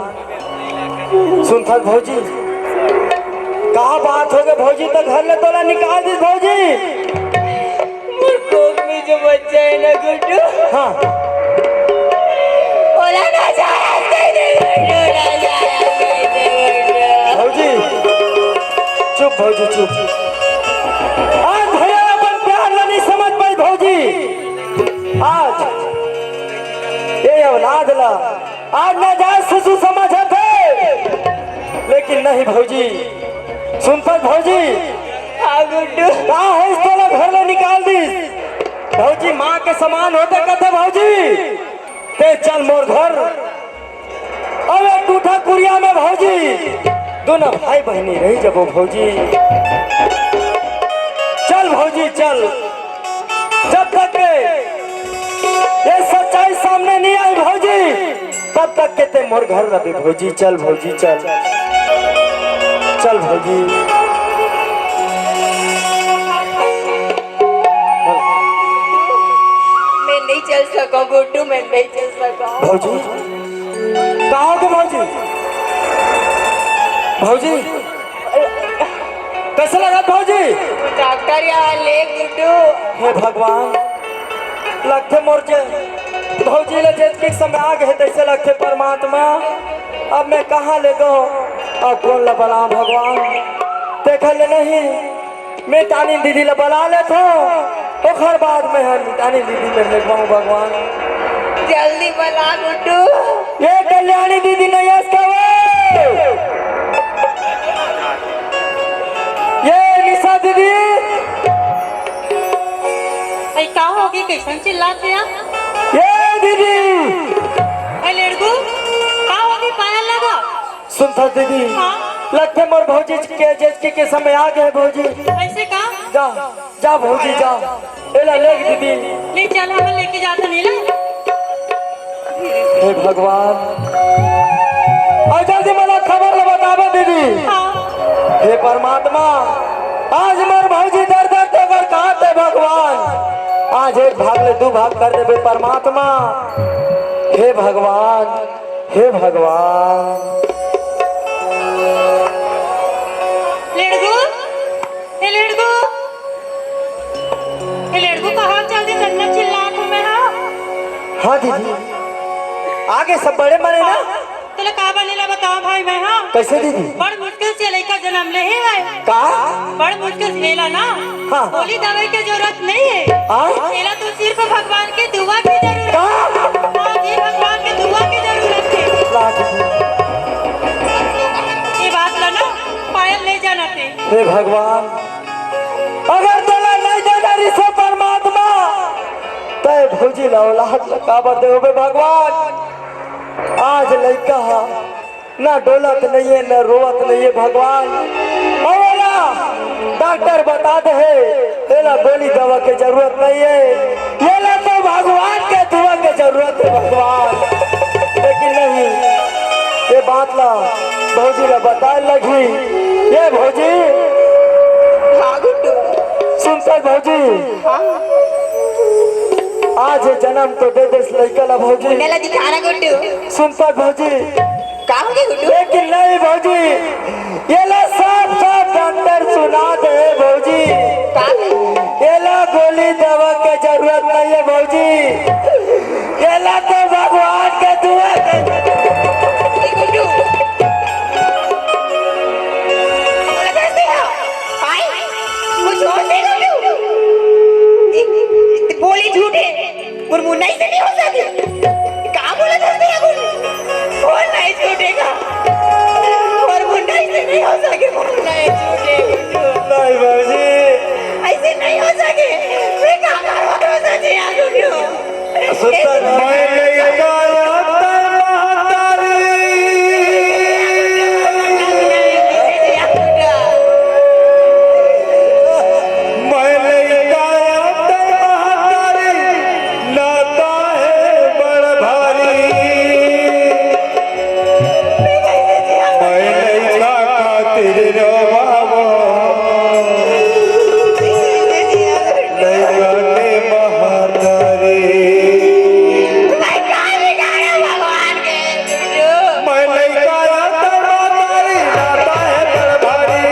सुनथस भौजी, का बात हो गे भौजी, त घर ले तोला निकाल दिस भौजी। मोर कोख में जो बच्चा हे ना गुड्डू, हाँ। ओला ना जाया कहि दे गुड्डू, ना जाया कहि दे गुड्डू। भौजी, चुप भौजी, चुप। आज भैया अपन प्यार ला नहीं समझ पाइस भौजी। आज ये औलाद ला आज नाजायज ससुर समझत हे, लेकिन नहीं भौजी, सुनथस भौजी। हाँ गुड्डू। का होइस तोला घर ले निकाल दिस? भौजी माँ के समान होथे कथे भौजी। तैं चल मोर घर, अउ एक टूठा कुरिया में भौजी दूनों भाई बहिनी रहि जबो भौजी। चल भौजी चल, जब तक के ये सच्चाई सामने नहीं आई भौजी, तब तक के तैं मोर घर रबे भौजी। चल भौजी चल, चल भौजी। मैं नहीं चल सकँव गुड्डू, मैं नहीं चल सकँव। भौजी, का हो गे भौजी? भौजी, कइसे लगत भौजी? डॉक्टर यहाँ ले गुड्डू। हे भगवान, लगथे मोर जे भौजी ला जेतकी समय आ गे तइसे लगथे परमात्मा। अब मैं कहाँ लेगों, अब कोन ला बलावँव भगवान? तेखर ले नहीं, मैं तानी दीदी ला बला लेथों, ओखर बाद मैं हर तानी दीदी मेर लेगवाहूँ भगवान। जल्दी बला गुड्डू। ये कल्याणी दीदी नहीं आस का वो? ये निशा दीदी। अई का होगे, कइसन चिल्लात हे? ये दीदी। अई लेड़गू, का होगे, पायल लगा? सुनथस दीदी, हाँ? लगथे मोर भौजी के जेतकी के समय आ गे भौजी। अइसे का? जा, जा भौजी जा। एला ले दीदी। ले चल, हमन लेके जाथन एला। हे भगवान, अउ जल्दी मोला खबर ला बताबे दीदी। हाँ। हे परमात्मा, आज मोर भौजी दर दर डोकर कांपथे भगवान, आज एक भाग ले दू भाग कर देबे परमात्मा। हे भगवान, हे भगवान। लेड़गू, हे लेड़गू, हे लेड़गू, कहाँ चल दिस? अतना चिल्लात हँव मैं हा। हाँ दीदी, आगे सब बड़े मरे ना। हाँ, तोला का बने ला बतावँव भाई मैं हा। कइसे दीदी? बड़ मुश्किल से लइका जनम ले हे भाई। का? बड़ मुश्किल से एला ना। हाँ। गोली दवाई के जरूरत नहीं हे। हाँ? एला तो सिर्फ भगवान के दुआ के जरूरत हे। का? हाँ। हे भगवान, अगर तोला नहीं देना रिसो परमात्मा, तय भौजी ला औलाद ला काबर दे होबे भगवान? आज लइका हा ना डोलत नहीं है, ना रोवत नहीं है भगवान। अउ एला डॉक्टर बता दे हे, एला गोली दवा के जरूरत नहीं है, एला तो भगवान के दुआ के जरूरत है भगवान। लेकिन नहीं, ये बात ला भौजी ला बताए लगी। ये भौजी, हाँ गुड्डू। सुन तक भौजी, हाँ। आज ये जन्म तो दे देस लइका ला भौजी। मुन्ना ला दिखा ना गुड्डू। सुन तक भौजी, का हो गया गुड्डू? लेकिन नहीं भौजी, ये ला साफ साफ डॉक्टर सुना दे भौजी। का? ये ला गोली दवा के जरूरत नहीं है भौजी, ये ला तो भगवान के दुआ के। ए गुड्डू, बोला कैसे हो? आई, कुछ और दे गुड्डू। ए, ए, बोली झूठे। मोर मुन्ना से नहीं हो सके। का बोला था तेरा गुरु? मोर नहीं छूटेगा। मोर मुन्ना से नहीं हो सके। मोर नहीं छूटे। नहीं बाबूजी। ऐसे नहीं हो सके। मैं का करूँ भरोसा जी आ गुरु? सुता मैं नहीं गाया तर महतारी। मैं लइका आते महतारी, नाता है बड़ भारी। मैं लइका खातिर रोवावो, लइका के महतारी। मैं लइका आते महतारी, नाता है बड़ भारी।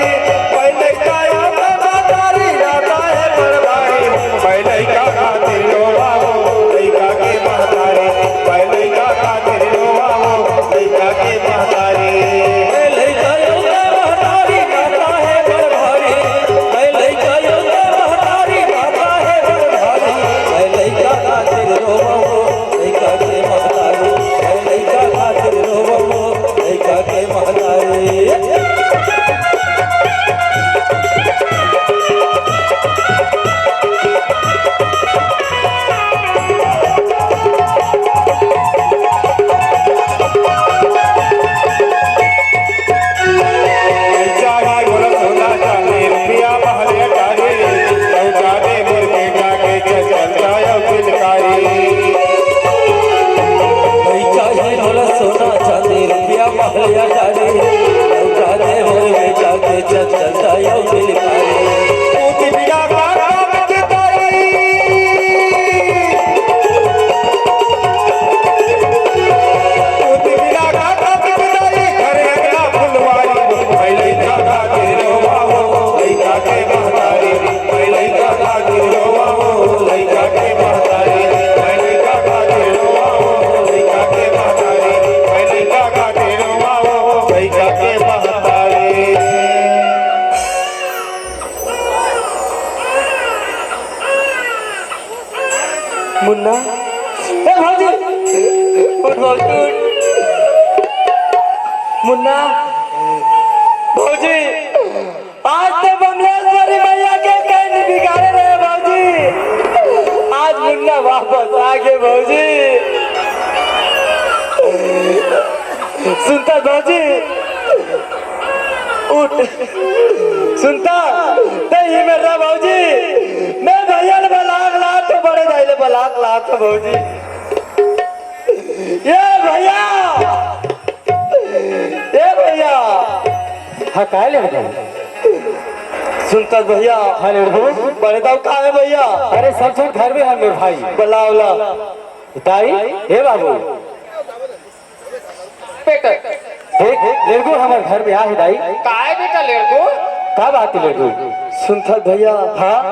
मैं लइका आते महतारी, नाता है बड़ भारी। मैं लइका खातिर रोवावो, लइका के महतारी। मैं लइका खातिर रोवावो, लइका के महतारी। मैं लइका आते महतारी, नाता है बड़ भारी। मैं लइका आते महतारी, नाता है बड़ भारी। मैं लइका खातिर रोवावो, लइका के महतारी, ए लइका खातिर रोवो, लइका के महतारी। चाहे बोला सोना चांदी रुपया महल अटारी, लौटा दे मोर बेटा के चल चल जायो पिलकारी। भाई चाहे बोला सोना चांदी रुपया महल अटारी, लौटा दे मोर बेटा के चल चल जायो पिलकारी। पूत बिना का काम के तारी। मुन्ना, ए भौजी, उठ भौजी, उठ। मुन्ना, भौजी, आज तो बमलेश्वरी मैया के कहीं बिगाड़े रहे भौजी। आज मुन्ना वापस आ गए भौजी। सुनता भौजी, उठ। सुनता, ते ही मेरा भौजी, मैं भैया ले बलाक ला तो बड़े भाई ले बलाक ला तो भौजी। ये भैया, ये भैया। हाँ, काय ले भाई? सुनता भैया। हाँ, ले भाई। बड़े दाऊ का है भैया? अरे, सब झन घर में है मेरे भाई। बलावला। दाई, हे बाबू। बेटा। देख, लेड़गो हमर घर में आ हे दाई। काय बेटा लेड़गो? का बात हे लेड़गो? सुनथस भैया। हाँ?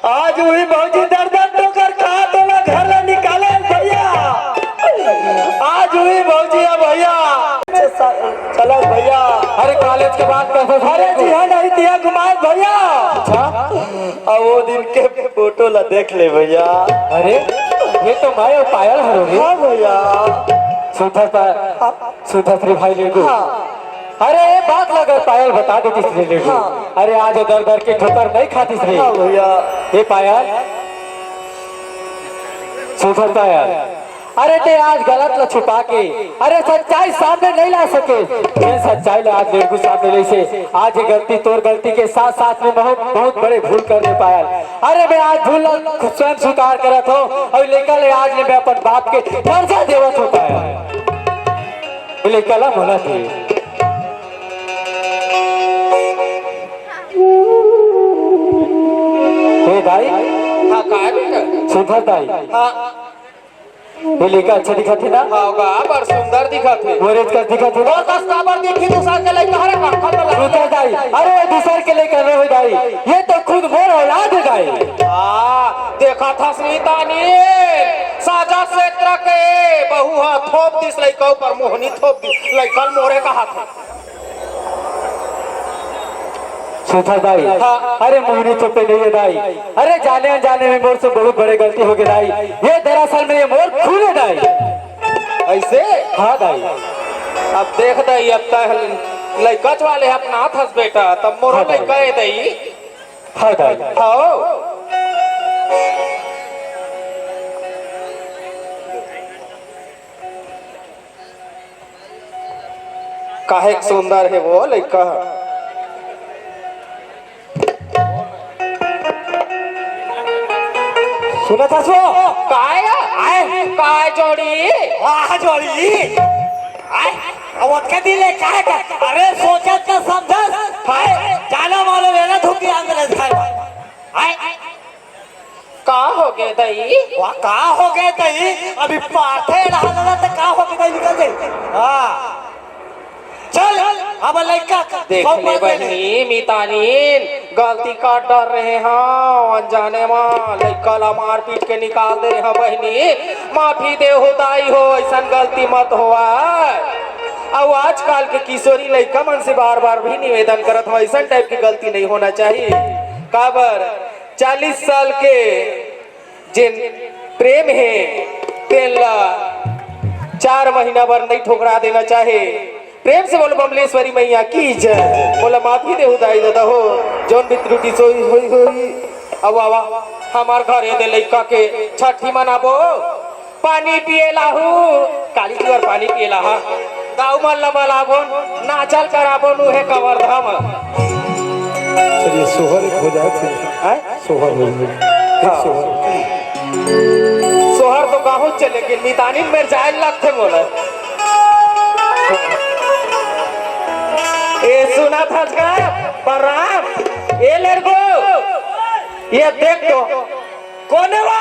आज वही भौजी दर दर टोकर खा तोला घर ले निकाले भैया। आज वही भौजी है भैया। चला भैया। अरे कॉलेज के बाद कैसे अरे जी हाँ नहीं दिया घुमाए भैया। अच्छा। अब वो दिन के फोटो ला देख ले भैया। अरे, ये तो मैं और पायल हरो रे। हाँ भैया। सुनथस पा-, सुनथस रे भाई लेड़गो। हाँ। अरे, ये बात ला अगर पायल बता देतिस रे लेडू। हाँ। अरे, आज दर दर के ठोकर नहीं खातिस रे। हाँ भैया। ये पायल, सुधर पायल, अरे ते आज गलत ला छुपा के, अरे सच्चाई सामने नहीं ला सके। ये सच्चाई ला आज लेडू सामने ले से, आज ये गलती, तोर गलती के साथ साथ में बहुत, बहुत बड़े भूल कर दे पायल। अरे मैं आज भूल ला स्वयं स्वीकार करत हूँ और लेकर ले आज ले मैं अपन बाप के कर्जा देवत हूँ पायल। बोले, "कला भला थे।" हे दाई। हाँ, का है बेटा? सुधर दाई। हाँ। ये लइका अच्छा दिखत हे ना? हाँ, का बड़ सुंदर दिखत हे। मोरे कस दिखत हे ना? और कस काबर दिखी, दूसर के लइका हरे का खबर लगा। सुधर दाई। अरे, दूसर के लइका न हो दाई, ये तो खुद मोर औलाद हे दाई। हाँ, देखा था श्री तानी, साजा क्षेत्र के बहू हा थोप दिस लइका ऊपर, मोहनी थोप दिस लइका ल मोरे कहा था। सुधा दाई। हाँ। अरे मोहनी तो पे नहीं है दाई। अरे जाने अनजाने में मोर से बहुत बड़े गलती हो गई दाई। ये दरअसल में ये मोर खून है दाई। ऐसे? हाँ दाई। अब देख दाई, अब तय लइकच वाले अपना हस बेटा, तब मोर हाँ दाई। लइका है दाई। हाँ दाई। हाँ। काहे के सुंदर हे वो लइका ह। सुनत हस वो? काय? आय? काय जोड़ी? वाह जोड़ी। आय? अब ओतके दिन ले काय का? अरे सोचत का समझस। हाय, जाना मालूम है ना धोती अंग्रेज खाए। आय? का हो गे दई? वाह, का हो गे दई? अभी पाथे रहा ना तो का हो गे दई, निकल दे। हाँ। चल, अब लइका देख ले बहिनी, मितानिन, गलती कर डर रहे हंव, अनजाने मा लइका ला मारपीट के निकाल दे रहे हंव बहिनी, माफी दे हो दाई हो, अइसन गलती मत होवय। अउ आजकल के किशोरी लइका मन से बार-बार भी निवेदन करत हंव, अइसन type के गलती नहीं होना चाहिए। काबर चालीस साल के जेन प्रेम हे, तेन ला चार महीना बर नइ ठोकरा देना चाहे। प्रेम से बोल बमलेश्वरी मैया की जय। मोला माफी देहू दाई ददा हो, जौन भी त्रुटि सोई होई होई। अब आवा, हमार घर ये दे लइका के छठी मनाबो। पानी पिए लाहू, काली जी बर पानी पिए लाहा। दाऊ मन ला बलाबोन, नाचल कराबोन, उहे कवर्धा म। चलिए, सोहर एक हो जाए फिर। हैं? सोहर हो जाए। हाँ। सोहर। सोहर तो कहूँ चले, लेकिन मितानिन मेर जाए लगथे मोला। ए सुनत हस का? बलराम, ए लेरगो, ये देख तो, कोने वो?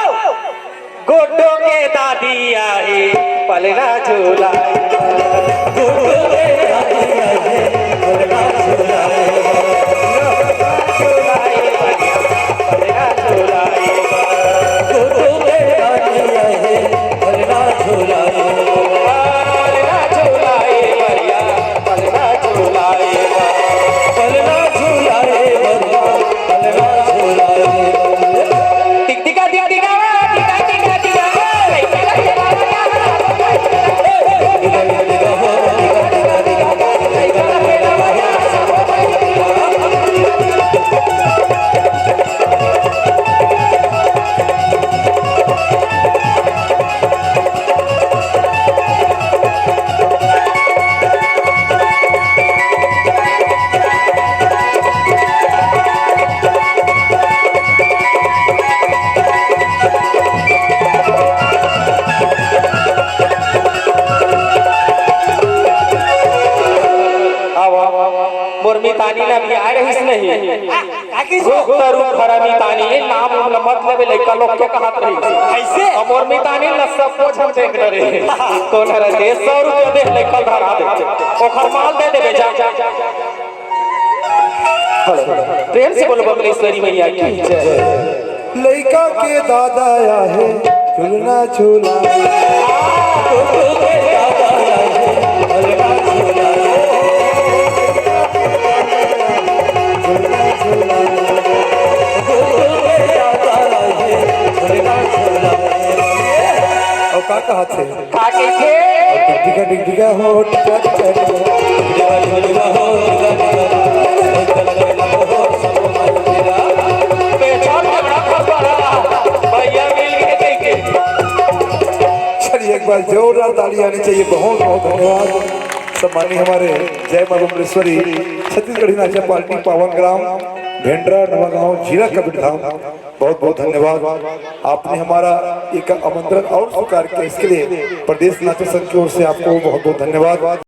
गुड्डू के दादी आही, पलना झुलाई। गुड्डू के दादी आही, पलना झुलाई। पलना झुलाई, पलना झुलाई। गुड्डू के दादी आही, पलना झुलाई। पलना झुलाई, बढ़िया। पलना झुलाए बर, पलना झुलाए बर, पलना झुलाए बर। टिक टिका टिक टिका, टिका टिका टिका, आवा, मोर मितानी ला भी आए रहिस नहीं। काकी जी। गुप्त रूप हरा मितानी, नाम उम ल मत लेबे, लइका लोग के कहत रही। कैसे? अब मोर मितानी ल सबो झन देख डरे। कोन हरे दे, सौ रुपया दे, लइका ल धरा दे। ओखर माल दे देबे, जा। हेलो, प्रेम से बोलो बमलेश्वरी मैया की जय। लइका के दादा आहे, झुलना झुला। अउ का कहत हे? का कहिथे? टिक टिका टिक टिका हो, टिका टिका टिका। ताली आनी चाहिए। बहुत बहुत धन्यवाद सम्माननीय हमारे जय माँ बमलेश्वरी छत्तीसगढ़ी नाचा पार्टी पावन ग्राम भेंडरा नवागांव जिला कबीरधाम, बहुत बहुत धन्यवाद। आपने हमारा एक आमंत्रण और स्वीकार किया, इसके लिए प्रदेश नाचा संघ की ओर से आपको बहुत बहुत धन्यवाद।